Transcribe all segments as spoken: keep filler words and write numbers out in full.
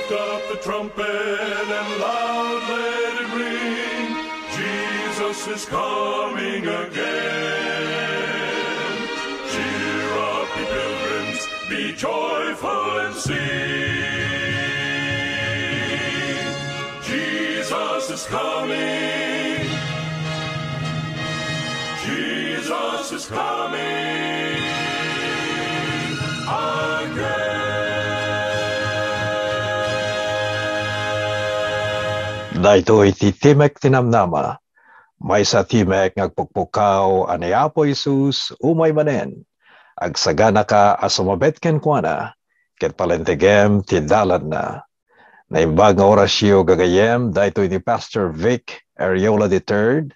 Lift up the trumpet and loud let it ring. Jesus is coming again. Cheer up, ye pilgrims, be joyful and sing. Jesus is coming. Jesus is coming again. Daytoy ti Timek ti Namnama. Maysa a timek nga agpukpukaw a ni Apo Jesus umay manen. Agsaganaka a sumabet kenkuana, ket palentegem ti dalanna. Naimbag nga orasyo, gagayyem, daytoy ni Pastor Vic Ariola the third.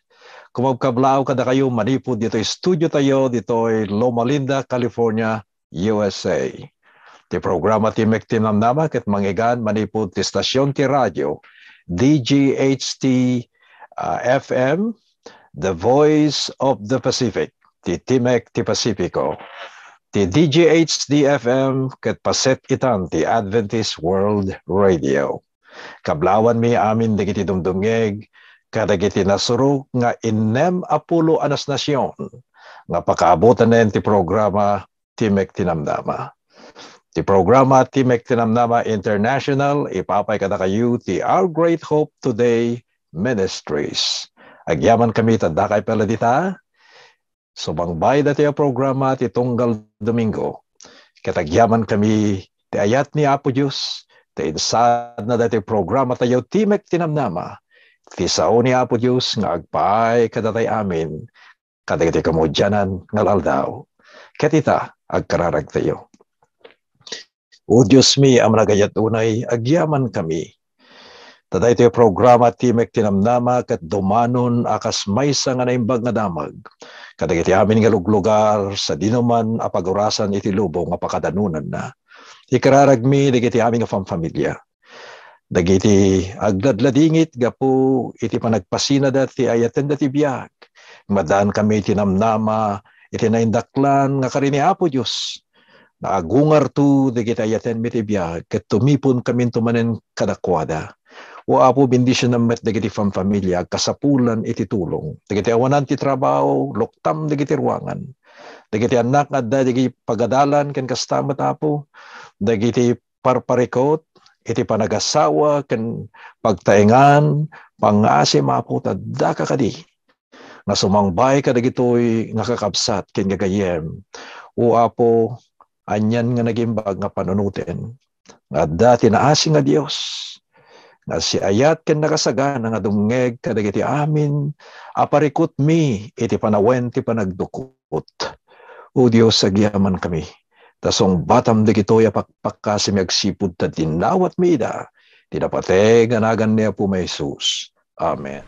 Kumabkablaaw kadakayo manipud ditoy studio tayo, ditoy Loma Linda, California, U S A. Ti programa Timek ti Namnama ket mangngeggan manipud ti stasyon ti radio D G H T, ah, F M, The Voice of the Pacific, ti Timek ti Pasifiko. Ti D G H D F M ket paset itan ti Adventist World Radio. Kablawanmi amin dagiti dumdumngeg kadagiti nasurok nga innem a pulo a nasnasion nga pakaabutanen ti programa Timek ti Namnama. Ti programa Timek ti Namnama International, ipapay kadakayo ti Our Great Hope Today Ministries. Agyamankami ta dakay pay la dita, sumangbay daytoy a programa ti tunggal Domingo. Ket agyamankami ti ayat ni Apo Dios, ti insaadna daytoy programa tayo, Timek ti Namnama, ti sao ni Apo Dios nga agpaay kadatayo amin kadagiti kamudianan nga aldaw. Ket ita, agkararagtayo. O Diosmi a managayat unay, agyamankami. Ta daytoy programa Timek ti Namnama ket dumanon a kas maysa nga naimbag nga damag kadagiti amin nga luglugar sadino man a pagurasan iti lubong a pakadanonanna. Ikararagmi dagiti amin nga famfamilia, dagiti agladladingit gapu iti panagpasinada ti ayatenda ti biag. Maddaankami iti namnama iti naindaklan nga kari ni Apo Dios. Naagungarto dagiti ayatenmi ti biag, ket tumiponkaminto manen kadakuada. O Apo, bendisionam met dagiti famfamilia, agkasapulan iti tulong. Dagiti awanan ti trabaho, luktam dagiti ruangan. Dagiti annak nga adda dagiti pagadalan ken kasta met, Apo, dagiti parparikut iti panagasawa ken pagtaengan, pangngaasim, Apo, ta addaka kadi nga sumangbay kadagitoy nga kakabsat ken gagayyem. O Apo, anian nga nagimbag nga panunoten nga adda ti naasi nga Dios nga siayat ken nakasagana nga dumngeg kadagiti amin a parikutmi iti panawen ti panagdukot. O Dios, agyamankami, ta sungbatam dagitoy a pakpakasim agsipud ta dinawatmi ida, ti napateg a nagan ni Apomi a Jesus. Amen.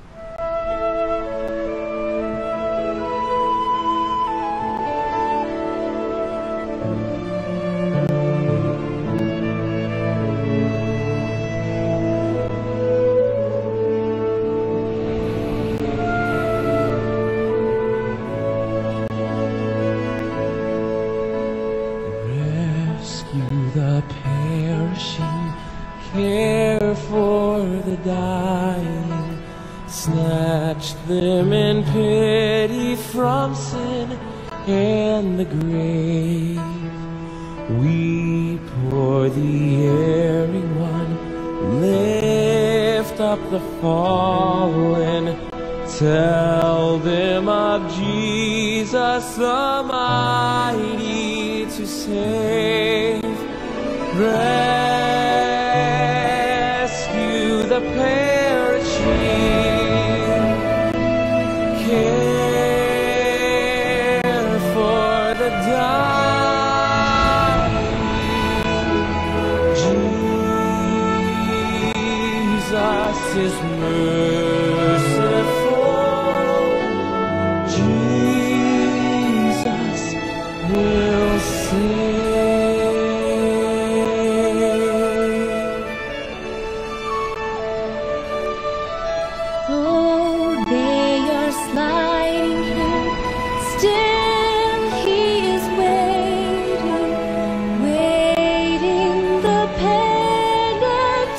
Rescue the perishing, care for the dying, snatch them in pity from sin and the grave. Weep for the erring one, lift up the fallen, tell them of Jesus the mighty to save. Rescue the perishing, care for the dying. Jesus is merciful. Jesus will save. Though they are slighting him, still he is waiting, waiting the penitent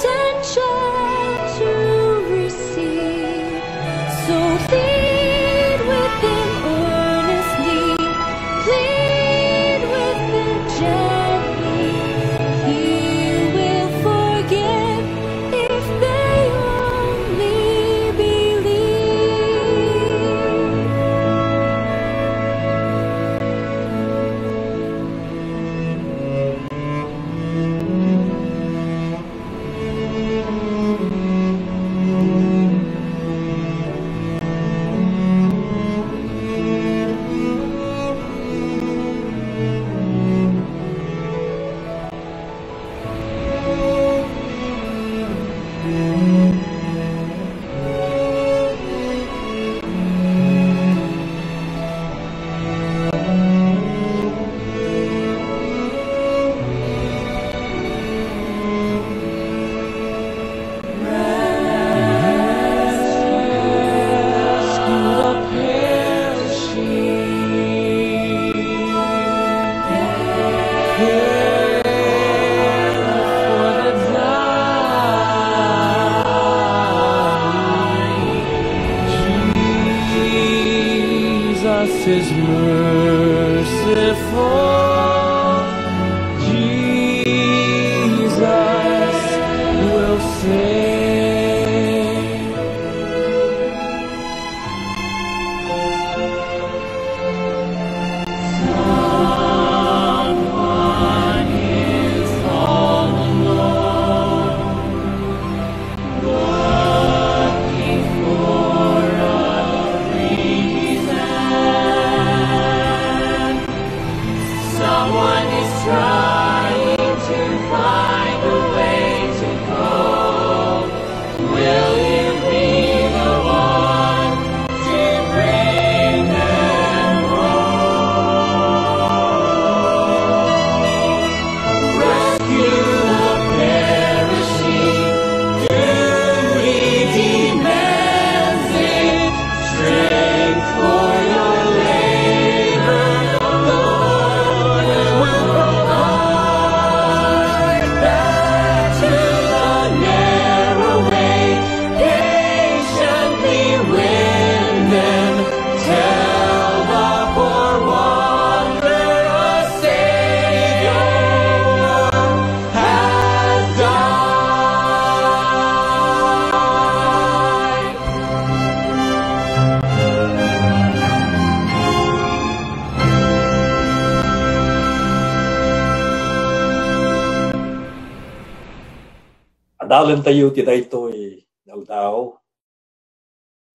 Adalentayo ti daytoy nga aldaw,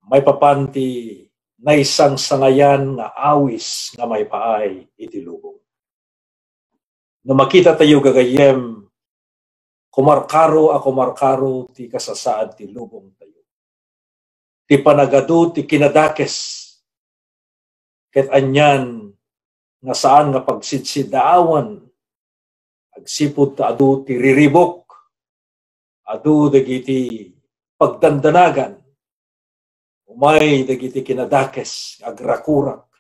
maipapan ti naisangsangayan nga awis nga maipaay iti lubong. No makitatayo gagayyem, kumarkaro a kumarkaro ti kasasaad ti lubongtayo. Ti panagadu ti kinadakes, ket anian nga saan nga pagsidsidaawan, agsipud ta adu ti riribuk, adu dagiti pagdandanagan, umay dagiti kinadakes nga agrakurak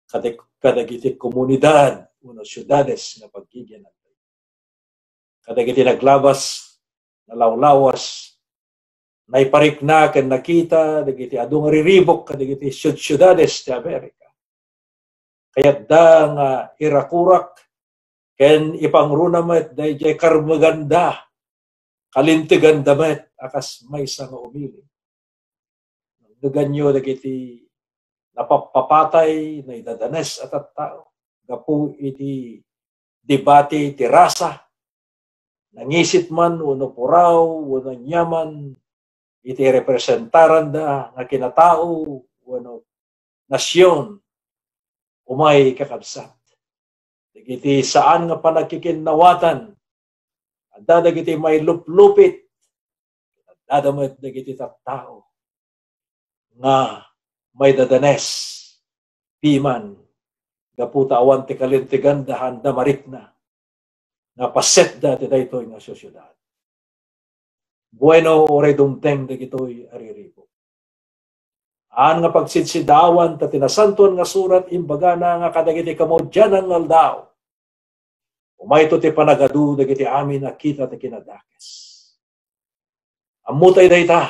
kadag-, kadagiti komunidad wenno siudades nga paggigianan. Kadagiti naglabas, nalawlawas, naiparikna ken nakita dagiti adu nga riribuk kadagiti siud-siudades ti Amerika. Kayatda nga irakurak ken ipangruna met daydiay karmeganda, kalinteganda met a kas maysa nga umiling. Nangdeganyo dagiti napappapatay, naidadanes a tattao gapu iti debate ti rasa, nangisit man wenno puraw wenno aniaman iti representaranda nga kinatao wenno nasion, umay kakabsat. Dagiti saan nga panagkikinnawatan, adda dagiti mailuplupit, adda met dagiti tattao nga maidadanes piman gapu ta awan ti kalinteganda, haanda marikna nga pasetda ti daytoy nga sosiedad. Bueno, uray dumteng dagitoy a riribuk. Saan nga pagsidsidaawan ta ti Nasantoan nga Surat imbagana nga kadagiti kamaudianan nga aldaw, umayto ti panagadu dagiti amin a kita ti kinadakes. Ammotay dayta,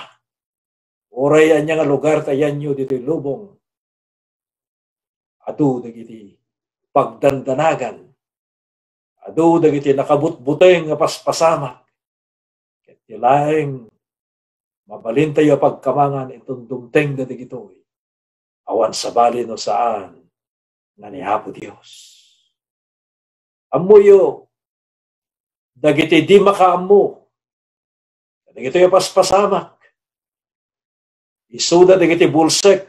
uray ania nga lugar ti ayanyo ditoy lubong, adu dagiti pagdandanagan, adu dagiti nakabutbuteng nga paspasamak, ket ti laeng mabalintayo a pagkamangan inton dumtengda dagitoy, awan sabali no saan nga ni Apo Dios. Ammoyo, dagiti di makaammo, dagitoy a paspasamak, isuda dagiti bulsek,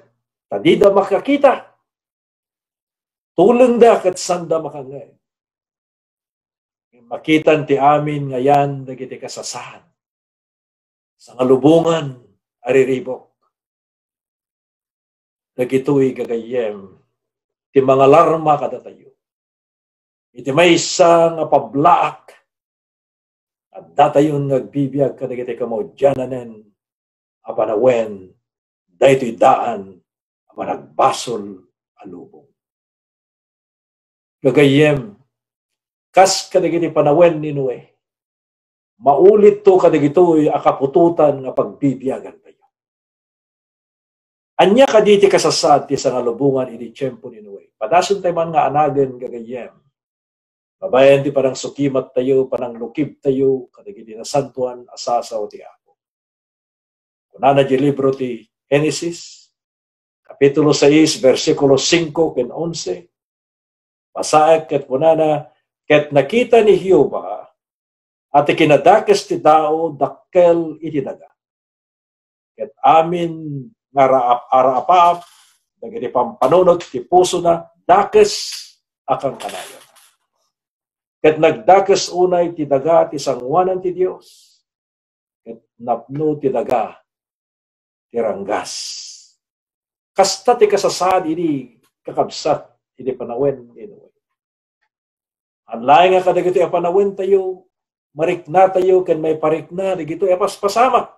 ta dida makakita. Tulengda ket sanda makangngeg. Makitan ti amin nga yan dagiti kasasaad. Sangalubongan a riribuk. Dagitoy gagayyem ti mangalarma kadatayo. Iti maysa nga pablaak, addatayon nga agbibiag kadagiti kamaudiananen a panawen daytoy daan a managbasol a lubong. Gagayyem, kas kadagiti panawen ni Noe, maulitto kadagitoy a kaputotan nga pagbibiagantayo. Ania kadi ti kasasaad ti sangalubongan idi tiempo ni Noe? Padasentayo man nga anagen, gagayyem. Babaen ti panangsukimattayo, pananglukibtayo kadagiti nasantoan a sasao ti Apo. Kunana di libro ti Genesis, Kapitulo sais, bersikulo singko ken onse. Basaek ket kunana, ket nakita ni Jehovah a ti kinadakes ti tao dakkel iti daga. Ket amin nga raap-, araap-aap dagiti pampanunot ti pusona dakes a kankanayon. Ket nagdakes unay ti daga ti sangoanan ti Dios, ket napno ti daga ti ranggas. Kasta ti kasasaad idi kakabsat idi panawen ni Noe. Laeng nga kadagitoy a panawentayo, mariknatayo ken maiparikna dagitoy a paspasamak.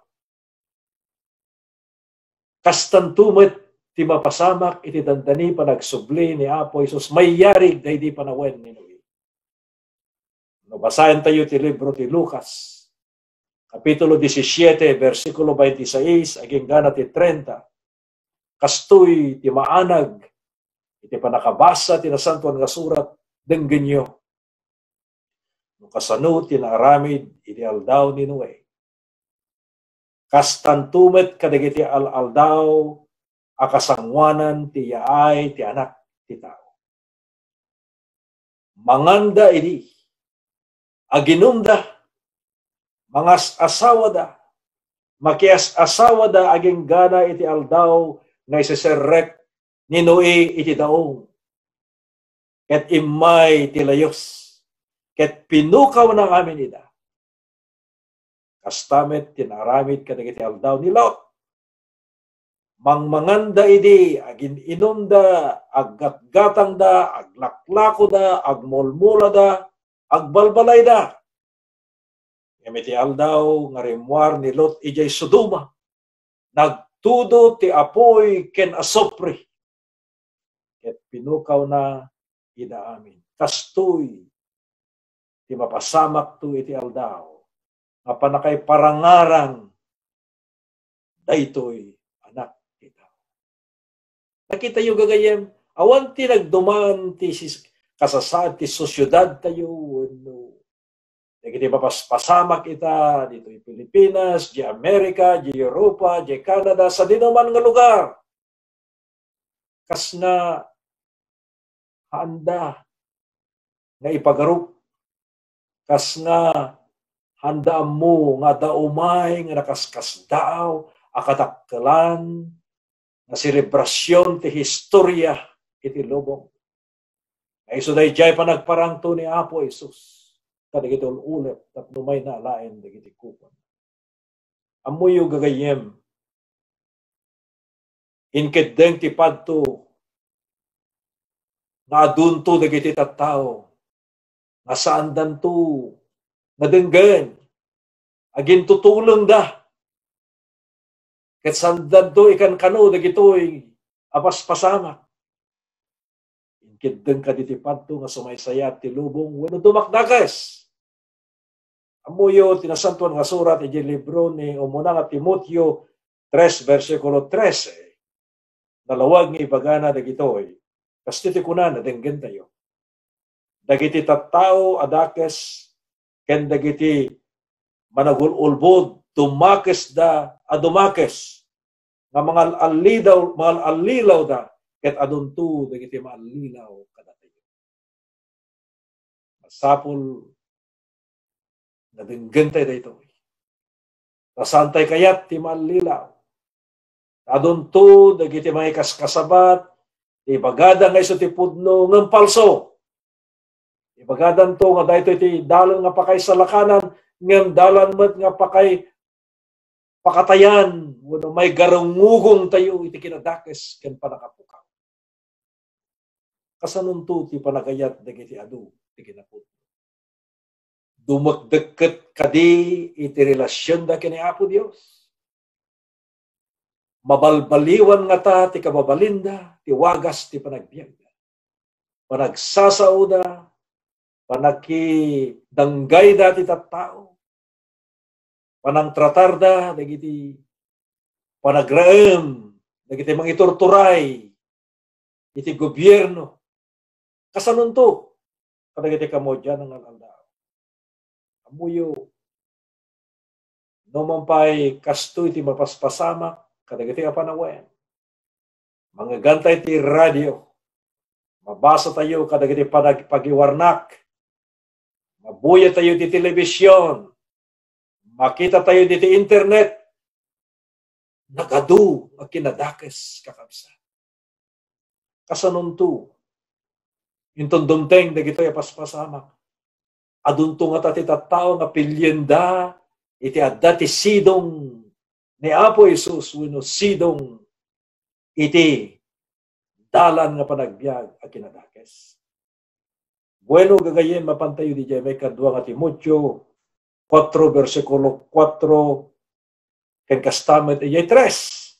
Kastanto met ti mapasamak iti dandani panagsubli ni Apo Jesus maiyari daydi panawen ni Noe. No basaentayo ti libro ti Lucas, Kapitulo disisiete, bersikulo baintisais aginggana ti trenta, kastoy ti maanag iti pannakabasa ti Nasantoan nga Surat, denggenyo. No kasano ti naaramid iti aldaw ni Noe, kastanto met kadagiti al-aldaw a kasangoanan ti yaay ti Anak ti Tao. Manganda idi, aginumda, Mangas-asawada, makias-asawada aginggana iti aldaw nga iseserrek ni Noe iti daong. Ket immay ti layus, ket pinukawna amin ida. Kasta met ti naaramid kadagiti aldaw ni Lot. Mangmanganda idi, agin-inumda, aggatgatangda, aglaklakoda, agmulmulada, agbalbalayda. Ngem iti aldaw nga rimmuar ni Lot idiay Sodoma, nagtudo ti apuy ken asupre, ket pinukawna ida amin. Kastoy ti mapasamakto iti aldaw nga pannakaiparangarang daytoy Anak ti Tao. Nakitayo, gagayyem, awan ti nagduman ti sis-, kasasaad ti sosyedadtayo wenno dagiti mapaspasamak ita ditoy Pilipinas, di Amerika, di Europa, di Canada, sadinoman nga lugar. Kas nga haanda nga ipagarup, kas nga haanda ammo nga adda umay nga nakaskasdaaw a kadakkelan nga selebrasion ti historia iti lubong. Nga isu daydiay panagparangto ni Apo Jesus kadagiti ul-ulep tapno mayna alaen dagiti kupon. Ammoyo, gagayyem, inkeddeng ti padto nga adunto dagiti tattao nga saandanto nga denggen, agintutulengda, ket saandanto ikankano dagitoy a paspasamak. Inkeddeng kadi ti padto nga sumaysayaat ti lubong wenno dumakdakes. Ammoyo ti Nasantoan nga Surat idiay libro ni umuna nga Timoteo tres, bersikulo trese. Nalawag nga ibagana dagitoy. Kastoy ti kunana, denggentayo. Dagiti tattao a dakes ken dagiti managul-ulbod, dumakesda a dumakes nga mangal-allidaw, mangal-allilawda, ket adunto dagiti maallilaw kadatayo. Masapul nga denggentay daytoy. Ta saantay kayat ti maallilaw. Adunto dagiti mangikaskasabat, ti ibagada nga isu ti pudno, ngem palso. Ibagadanto nga daytoy ti dalan nga pakaisalakanan, ngem dalan met nga pakai-, pakatayan, wenno maigarungugong tayo iti kinadakes ken pannakapukaw. Kasanonto ti panagayat dagiti adu ti kinapudno? Dumekdek ket kadi iti relasionda ken ni Apo Dios? Mabalbaliwan ngata ti kababalinda, ti wagas ti panagbiagda, panagsasaoda, panakidanggayda ti tattao, panangtratarda dagiti panagraem dagiti mangiturturay iti gobierno. Kasanonto kadagiti kamudian nga aldaw? Ammoyo, no man pay kastoy ti mapaspasamak kadagiti a panawen, mangegantay ti radio, mabasatayo kadagiti panag-, pagiwarnak, mabuyatayo ti telebision, makitatayo diti internet, nagadu a kinadakes, kakabsat. Kasanonto? Inton dumteng dagitoy a paspasamak, adunto ngata ti tattao nga pilienda iti adda ti sidong ni Apo Jesus wenno sidong iti dalan nga panagbiag a kinadakes. Bueno, gagayyem, mapantayo diay maikadua nga Timoteo kuatro, bersikulo kuatro, ken kasta met idiay tres.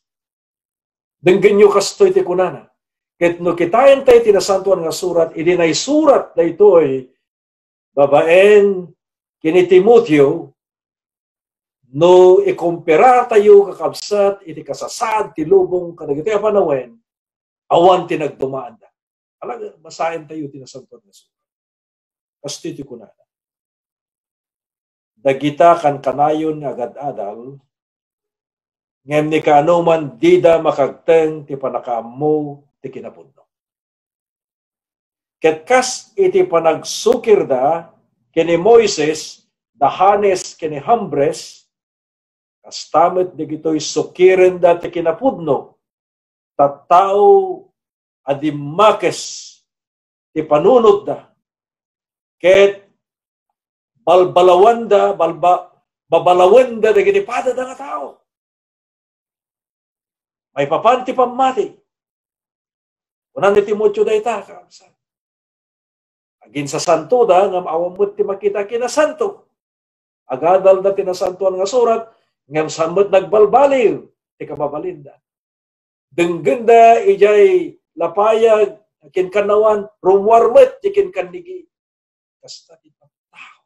Denggenyo kastoy ti kunana. Ket no kitaentayo ti Nasantoan nga Surat, idi naisurat daytoy babaen ken ni Timoteo, no ikomparatayo, kakabsat, iti kasasaad ti lubong kadagitoy a panawen, awan ti nagdumaanda. Talaga, basaentayo ti Nasantoan nga Surat. Kastoy ti kunana, dagita kankanayon nga agad-adal, ngem ni kaanoman dida makagteng ti pannakaammo ti kinapudno. Ket kas iti panagsukirda ken ni Moises, da Janes ken ni Jambres, kasta met dagitoy sukirenda ti kinapudno, tattao a dimmakes ti panunotda, ket balbalawanda, balba-, babalawenda dagiti padada nga tao. Maipapan ti pammati. Kuna ni Timoteo dayta, kakabsat. Aginsasantoda, ngem awan met ti makita a kinasanto. Agadalda ti Nasantoan nga Surat, ngem saan met nagbalbaliw ti kababalinda. Denggenda idiay lapayag, kinkannawan, rummuar met ti kinkannigi. Kasta ti tattao.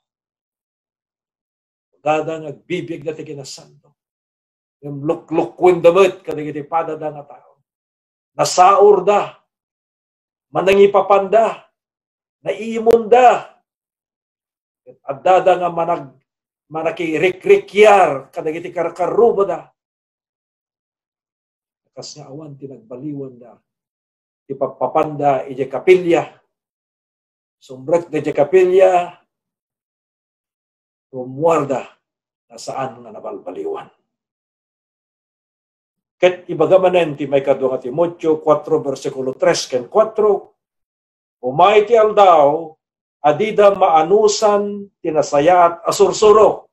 Agadda nga agbibiagda ti kinasanto. Ngem luklukkuenda met kadagiti padada nga tao. Nasaorda, manangipapanda, naiimonda. Ket addada nga manag-, manakirikrikiar kadagiti karkarrubada. Kas nga awan ti nagbaliwanda, ti pappapanda idiay kapilya. Sumrekda idiay kapilya, rummuarda nga saan nga nabalbaliwan. Ket ibaga manen ti maikadua nga Timoteo kuatro, bersikulo tres ken kuatro, "Umay ti aldaw a dida maanusan ti nasayaat a sursuro."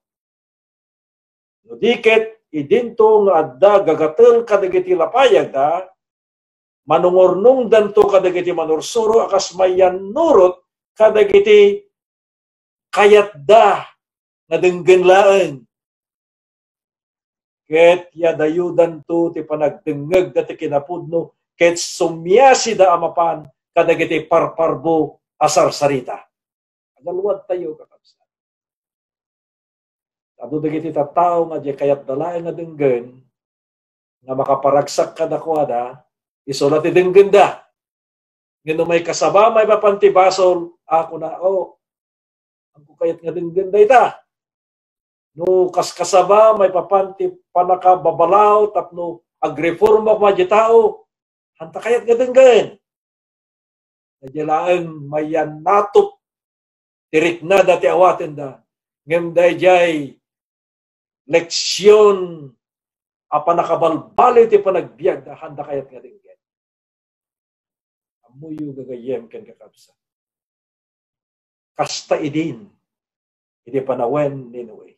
No di ket, idinto nga adda gagatel kadagiti lapayagda, manungornongdanto kadagiti manursuro a kas mayannurot kadagiti kayatda nga denggen laeng. Ket yadayudanto ti panagdengngegda ti kinapudno, ket sumiasida a mapan kadagiti parparbo a sarsarita. Agaluadtayo, kakabsat. Adu dagiti tattao nga diay kayatda laeng nga denggen, nga makaparagsak kadakuada, isu la ti denggenda. Ngem no maikasaba maipapan ti basol, a, kuna, "O, agko kayat nga denggen dayta." No kaskasaba maipapan ti pannakababalaw tapno agreforma koma diay tao, "Anta kayat nga denggen?" Daydiay laeng mayannatop ti riknada ti awatenda, ngem daydiay leksion a pannakabalbaliw ti panagbiagda, handa kayat nga denggen. Ammoyo, gagayyem ken kakabsat. Kasta idin, idi panawen ni Noe.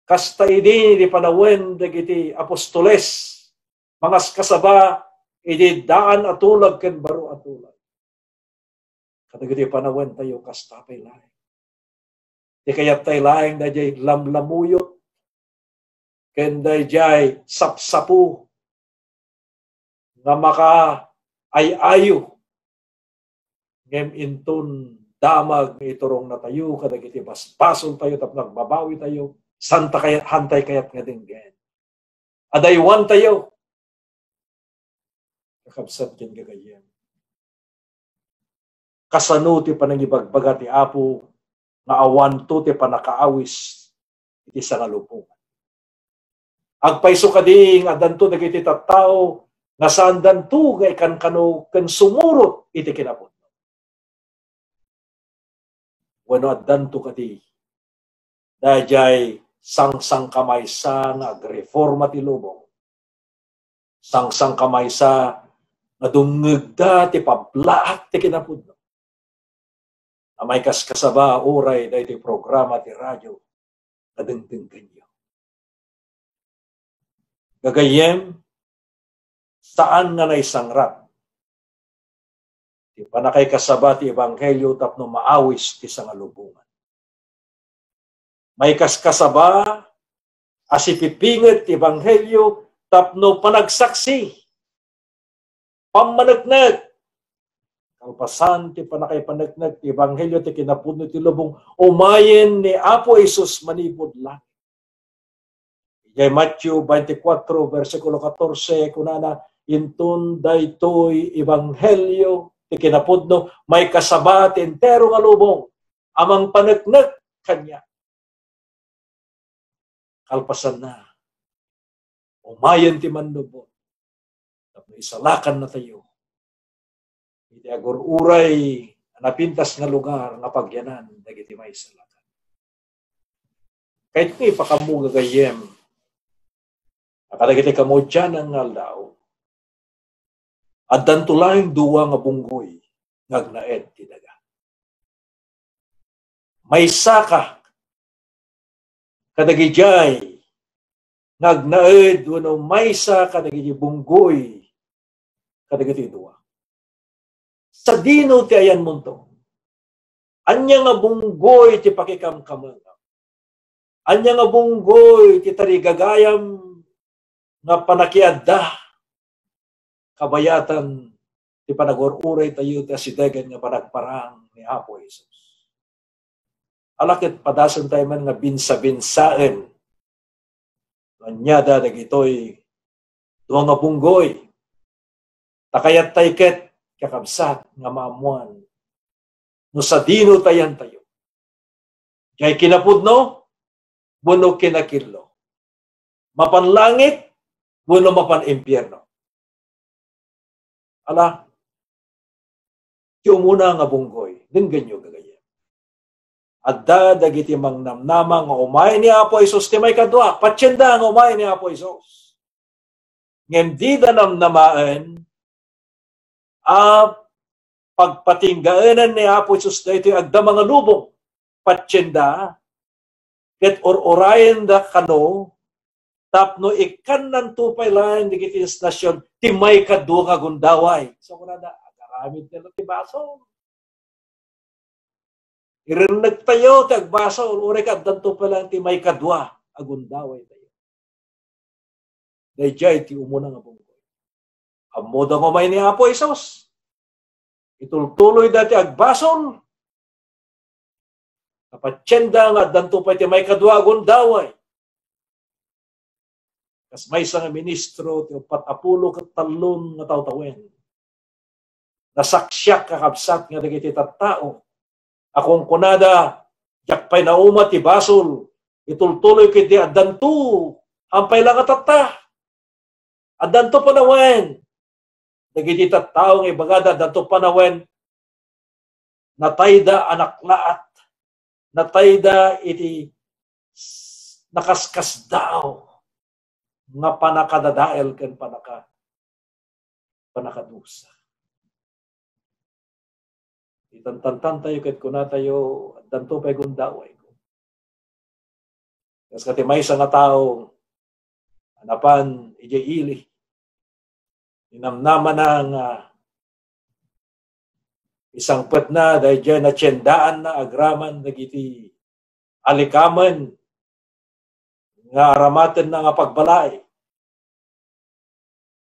Kasta idin, idi panawen dagiti apostoles, mangaskasaba idi daan a tulag ken baro a tulag. Kadagiti panawentayo, kasta pay laeng. Ti kayattayo laeng daydiay lamlamuyot ken daydiay sapsapo nga makaay-ayo. Ngem inton damag nga iturongnatayo kadagiti basbasoltayo tapno agbabawitayo, santa kayat, hantay kayat nga denggen. Adaywantayo. Kakabsat ken gagayyem, kasano ti panangibagbaga ti Apo nga awanto ti pannakaawis iti sangalubongan? Agpayso kadi nga addanto dagiti tattao nga saandanto nga ikankano ken sumurot iti kinapudno? Wenno addanto kadi daydiay sangsangkamaysa nga agreforma ti lubong, sangsangkamaysa nga dumngegda ti pablaak ti kinapudno, a maikaskasaba uray daytoy programa ti radio nga dengdenggenyo? Gagayyem, saan nga naisangrat ti pannakaikasaba ti ebanghelio tapno maawis ti sangalubongan. Maikaskasaba a sipipinget ti ebanghelio tapno panagsaksi, pammaneknek. Kalpasan ti pannakaipaneknek ti ebanghelio ti kinapudno ti lubong, umayen ni Apo Jesus manipud langit. Idiay Mateo twenty-four, bersikulo katorse, kunana, "Inton daytoy ebanghelio ti kinapudno, maikasaba ti entero nga lubong a mangpaneknek kaniak." Kalpasanna, umayen ti mannubot tapno isalakannatayo iti agur-uray a napintas nga lugar nga pagyanan dagiti maisalakan. Kayatko nga ipakammo, gagayyem, a kadagiti kamaudianan nga aldaw, addanto laeng dua nga bunggoy nga agnaed ti daga. Maysaka kadagidiay nga agnaed wenno maysa kadagiti bunggoy kadagiti dua. Sadino ti ayanmonto? Ania nga bunggoy ti pakikamkamengam? Ania nga bunggoy ti tarigagayam nga panakiadda kabayatan ti panagur-uraytayo ti asidegen nga panagparang ni Apo Jesus? Ala ket padasentayo man nga binsabinsaen no aniada dagitoy dua nga bunggoy. Ta kayattay ket, kakabsat, nga maammoan no sadino ti ayantayo. Diay kinapudno wenno kinakillo. Mapan langit wenno mapan impierno. Ala, ti umuna nga bunggoy, denggenyo, gagayyem. Adda dagiti mangnamnama nga umay ni Apo Jesus ti maikadua. Patienda nga umay ni Apo Jesus. Ngem dida namnamaen a pagpatinggaenan ni Apo Jesus daytoy agdama nga lubong. Patienda, ket ur-urayenda kano tapno ikkannanto pay laeng dagiti nasion ti maikadua nga gundaway. So, kunada, agaramid kano ti basol. Irennegtayo ti agbasol, uray ket addanto pay laeng ti maikadua a gundawaytayo. Daydiay ti umuna nga bunggoy. Ammoda nga umay ni Apo Jesus. Itultuloyda ti agbasol. Patienda nga addanto pay ti maikadua a gundaway. Kas maysa nga ministro ti uppat a pulo ket tallon nga tawtawen. Nasaksiak, kakabsat, nga dagiti tattao a kunkunada, "Diak pay nauma ti basol, itultuloy ket di addanto, ampay la nga tatta." Addanto panawen. Dagiti tattao nga ibagada, addanto panawen, natayda a naklaat, natayda iti s-, nakaskasdaaw nga panakadadael ken panaka-, panakadusa. Itantantantayo ket kunatayo, "Addanto pay gundaway." Kas ket ti maysa nga tao a napan idiay ili, inamnamana nga isangpetna daydiay natiendaanna agraman dagiti alikamen nga aramatenna nga pagbalay.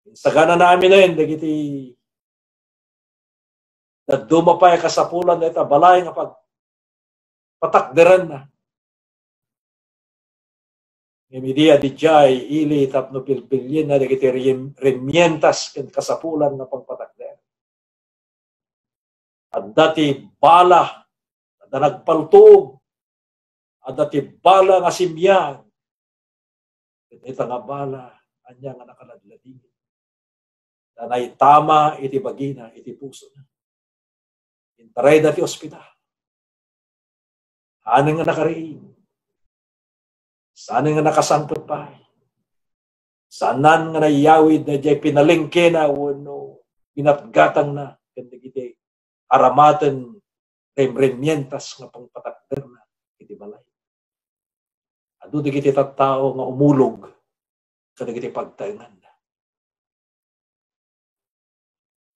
Insaganana aminen dagiti dadduma pay a kasapulan dayta balay nga pag-, patakderanna. Ngem idi adidiay ili tapno pilpilienna dagiti riem-, remientas ken kasapulan nga pagpatakder. Adda ti bala, adda nagpaltog, adda ti bala nga simiag. Ket ita nga bala, ania nga nakaladladingit. Ta naitama iti bagina, iti pusona. Intarayda ti ospital. Saanen nga nakariing. Saanen nga nakasangpet pay. Saanen nga naiyawid daydiay pinalengkena wenno pinatgatangna ken dagiti aramaten remremientas nga pangpatakderna iti balay. Adu dagiti tattao nga umulog kadagiti pagtaenganda.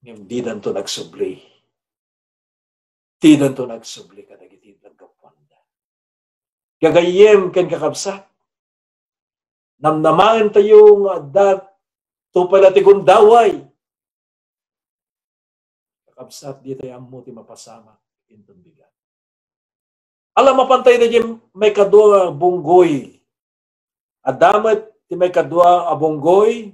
Ngem didanto nagsubli. Didanto nagsubli kadagiti naggapuanda. Gagayyem ken kakabsat, namnamaentayo nga adda tupay la ti gundaway. Kakabsat, ditay ammo ti mapasamak inton bigat. Ala, mapantay daydiay maikadua a bunggoy. Adda met ti maikadua a bunggoy.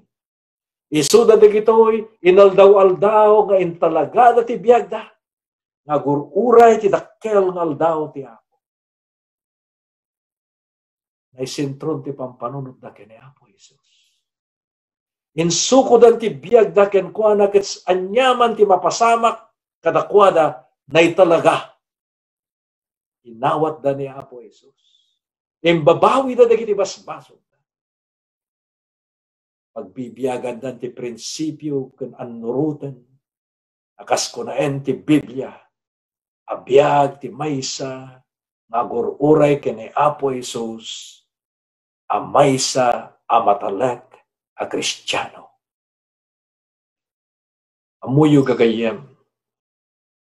Isuda dagitoy, inaldaw-aldaw nga intalagada ti biagda nga agur-uray ti dakkel nga aldaw ti Apo. Naisentron ti pampanunotda ken ni Apo Jesus. Insukodan ti biagda kenkuana ket aniaman ti mapasamak kadakuada, naitalaga. Inawatda ni Apo Jesus. Imbabawida dagiti basbasolda. Pagbibiagandan ti prinsipio ken annuroten a kas kunaen ti Biblia a biag ti maysa nga agur-uray ken ni Apo Jesus a maysa a matalek a Kristiano. Ammoyo, gagayyem,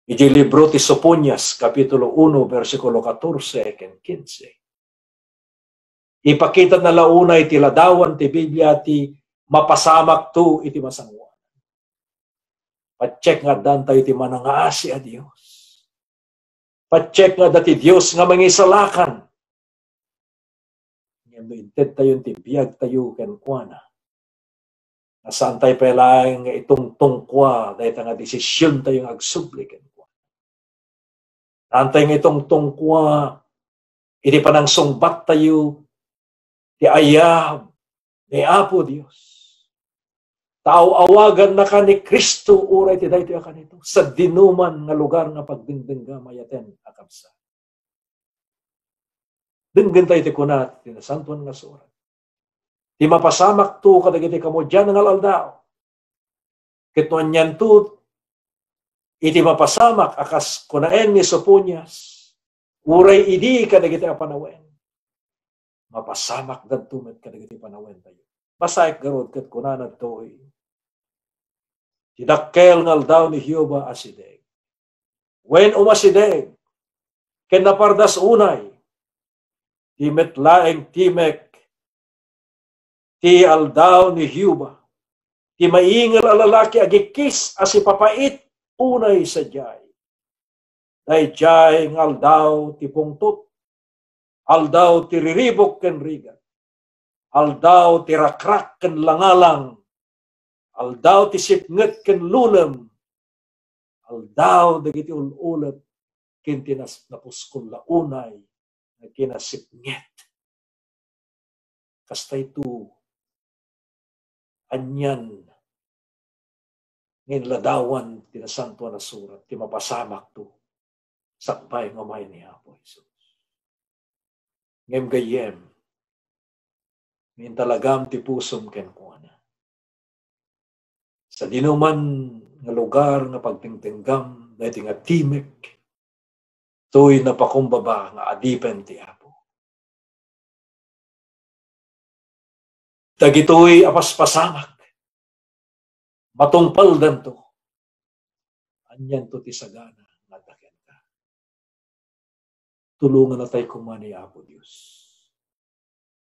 idiay libro ti Soponias, Kapitulo uno, bersikulo katorse ken kinse, ipakitana la unay ti ladawan ti Biblia ti mapasamakto iti masangoan. Patiek nga addantayo ti manangaasi a Dios. Patiek nga adda ti Dios nga mangisalakan. Ngem no intedtayon ti biagtayo kenkuana, nga saantayo pay laeng nga itungtungkua dayta nga desisiontayo nga agsubli kenkuana. Saantayo nga itungtungkua iti panangsungbattayo ti ayab ni Apo Dios. Ta aw-awagannaka ni Cristo uray ti daytoy a kanito, sa dinuman nga lugar nga pagdengdengga, mayaten a kabsat. Denggentayo ti kuna ti Nasantoan nga Surat. Ti mapasamakto kadagiti kamudian nga al-aldaw. Ket no anianto iti mapasamak a kas kunaen ni Soponias, uray idi kadagiti a panawen, mapasamakdanto met kadagiti panawentayo. Basaek garud ket kunana ditoy, ti dakkel nga aldaw ni Jehovah asideg. Wen, umasideg, ken napardas unay, ti met laeng timek ti aldaw ni Jehovah, ti maingel a lalaki a gikkis a sipapait unay sadiay. Daydiay nga aldaw ti pungtot, aldaw ti riribuk ken rigat, aldaw ti rakrak ken langalang, aldaw ti sipnget ken lulem, aldaw dagiti ul-ulep ken ti nas-, napuskol la unay nga kinasipnget. Kasta ito, anian nga inladawan ti Nasantoan a Surat, ti mapasamakto sakbay nga umay ni Apo Jesus. Ngem gayyem, nga intalagam ti pusom kenkuana. Sa dinuman nga lugar nga pagdengdenggam, daytoy nga timek, toy napakumbaba nga adipen ti Apo. Dagitoy a paspasamak, matungpaldanto. Anianto ti sagana nga adda kenka? Tulongannatay koma ni Apo Dios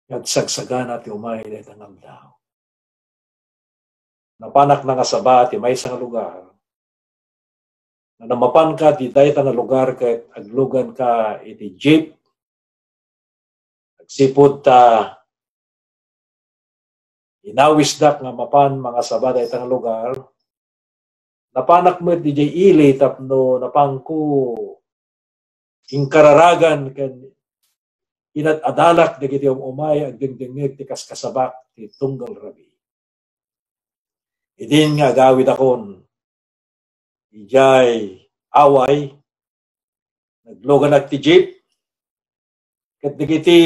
nga agsagsagana ti umay dayta nga aldaw. Napanak nangasaba ti maysa nga lugar. Nga namapanka ti dayta nga lugar ket agluganka iti jeep. Agsipud ta inawisdak nga mapan mangasaba dayta nga lugar, napanak met idiay ili tapno napanko inkararagan ken inad-adalak dagiti um-umay agdengdengngeg ti kaskasabak ti tunggal rabii. Idin nga agawidakon idiay away, nagluganak ti jeep, ket dagiti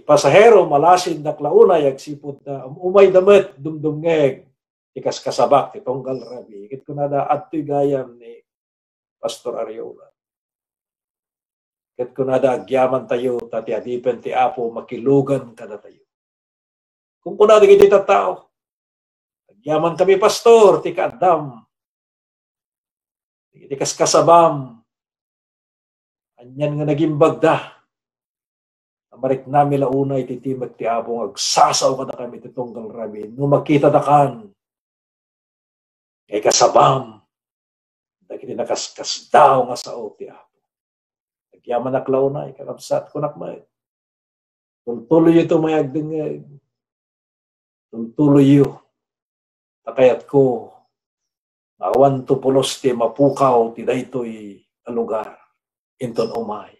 pasahero, malasindak la unay agsipud ta um-umayda met dumdumngeg ti kaskasabak ti tunggal rabii. Ket kunada, "Adtoy gayam ni Pastor Ariola." Ket kunada, "Agyamantayo ta ti adipen ti Apo makilugan kadatayo." Kunkuna dagiti tattao, "Agyamankami, Pastor, ti kaaddam, ti kaskasabam. Anian nga nagimbagda? Mariknami la unay ti timek ti Apo nga agsasao kadakami ti tunggal rabii. No makitadakan nga ikasabam dagiti nakaskasdaaw nga sao ti Apo." Agyamanak la unay, kakabsat, kunak met, tultuloyyo ti umay agdengngeg. Tultuloyyo. Ta kayatko nga awanto pulos ti mapukaw ti daytoy a lugar inton umay.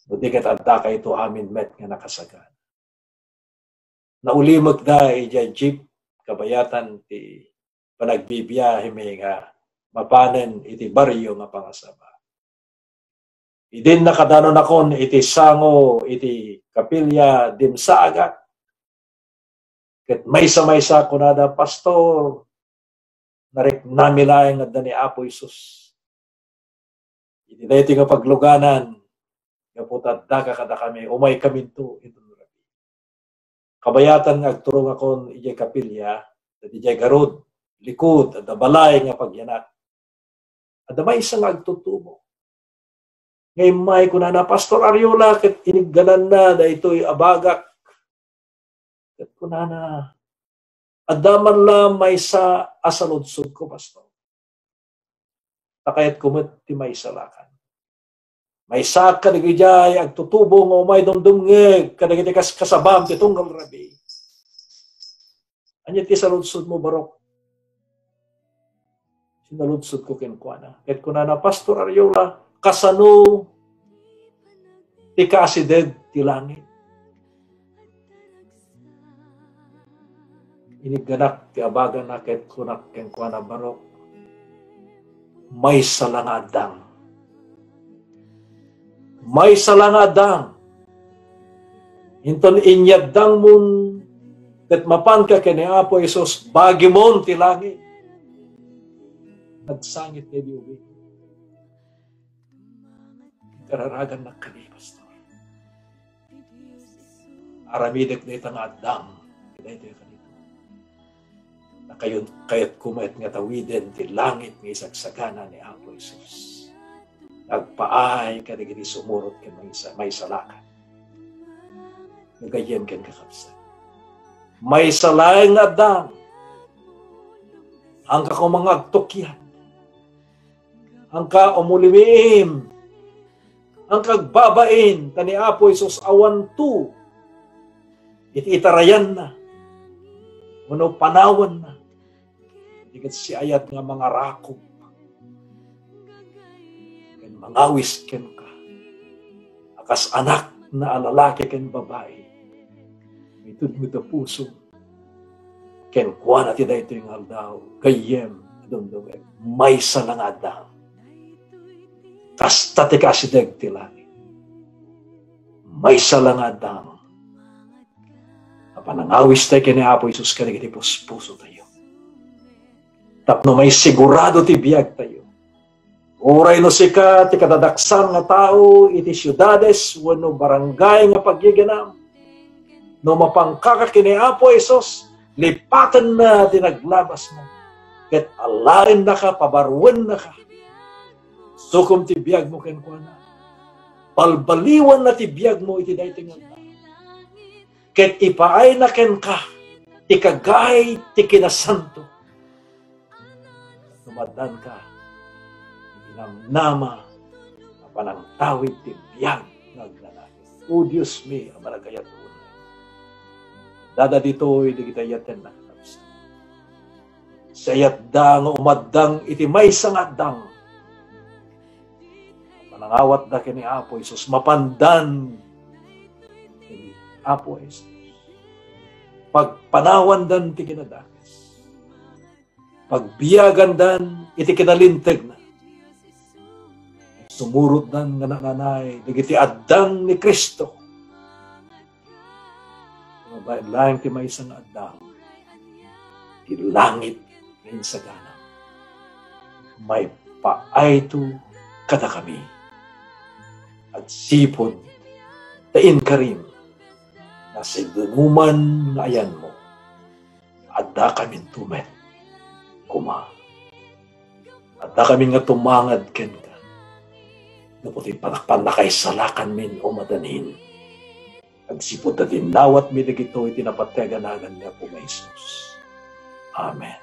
No di ket addakayto amin met nga nakasagana. Naulimekda idiay jeep kabayatan ti panagbibiahemi nga mapanen iti barrio nga pangasaba. Idin nakadanonakon iti sango iti kapilya dimsaagak. Ket maysa-maysa kunada, "Pastor, nariknami laeng adda ni Apo Jesus." Iti daytoy nga pagluganan, gapu ta addaka kadakami, umaykaminto iti rabii. Kabayatan nga agturongakon idiay kapilya, ket idiay garud, likud, adda balay nga pagyanak. Adda maysa nga agtutubo. Nga immay kunana, "Pastor Ariola, ket iniggananna daytoy a bagak." Ket kunana, "Adda man la maysa a saludsodko, Pastor. Ta kayatko met ti maisalakan. Maysaak kadagiti agtutubo nga umay dumdumngeg kadagiti kaskasabam ti tunggal rabii." "Ania ti saludsodmo, barok?" Sinaludsodko kenkuana. Ket kunana, "Pastor Ariola, kasano ti kaasideg ti langit?" Inigganak ti abagana ket kunak kenkuana, "Barok, maysa la nga addang. Maysa la nga addang. Inton inyaddangmon ket mapanka ken ni Apo Jesus, bagimon ti langit." Nagsangit ni Dios. Kararagannak kadi, Pastor. Aramidek dayta nga addang. Daytoy kadi. Nakayon, kayatko met nga tawiden ti langit nga isagsagana ni Apo Jesus. Nagpaay kadagiti sumurot ken maysa-, maisalakan. Nga gayyem ken kakabsat. Maysa laeng nga addang. Haanka koma nga agtukian. Haanka umulimiim. Haanka agbabain, ta ni Apo Jesus awanto iti itarayanna wenno panawanna. Di ket siayat nga mangarakup ken mangawis kenka a kas anakna a lalaki ken babai. Itedmo ti pusom kenkuana ti daytoy nga aldaw, gayyem, dumdumngeg, maysa la nga addang. Kasta ti kaasideg ti langit. Maysa la nga addang a panangawis tayo ken ni Apo Jesus kadagiti puspuso tayo. Tapno maisigurado ti biag tayo. Uray no sika ti kadadaksan nga tao iti siudades wenno barangay nga pagyaganam, no mapankaka ken ni Apo Jesus, lipatenna ti naglabasmo, ket alaennaka, pabaruennaka. Sukom ti biagmo kenkuana. Balbaliwanna ti biagmo iti daytoy nga aldaw. Ket ipaayna kenka ti kagayat ti kinasanto. Tumaddanka iti namnama a panangtawid ti biag nga agnanayon. O Dios mi a managayat unay. Dada ditoy dagiti ayatenna, kakabsat. Sayatda nga umaddang iti maysa nga addang. Panangawatda ken ni Apo Jesus, mapandan ken ni Apo Jesus. Pagpanawandan ti kinadakes. Pagbiagandan iti kinalintegna. Sumurotdan nga nananay dagiti addang ni Cristo. Babaen laeng ti maysa nga addang, ti langit nga insagana. Maipaayto kadakami. Agsipud ta inkarim, nasidenoman nga ayanmo, addakaminto met koma. Addakami nga tumangad kenka. Gapu ti panakpan nakaisalakanmin o madanin. Agsipud ta dinnawatmi dagitoy ti napateg a nagan ni Apo nga Jesus. Amen.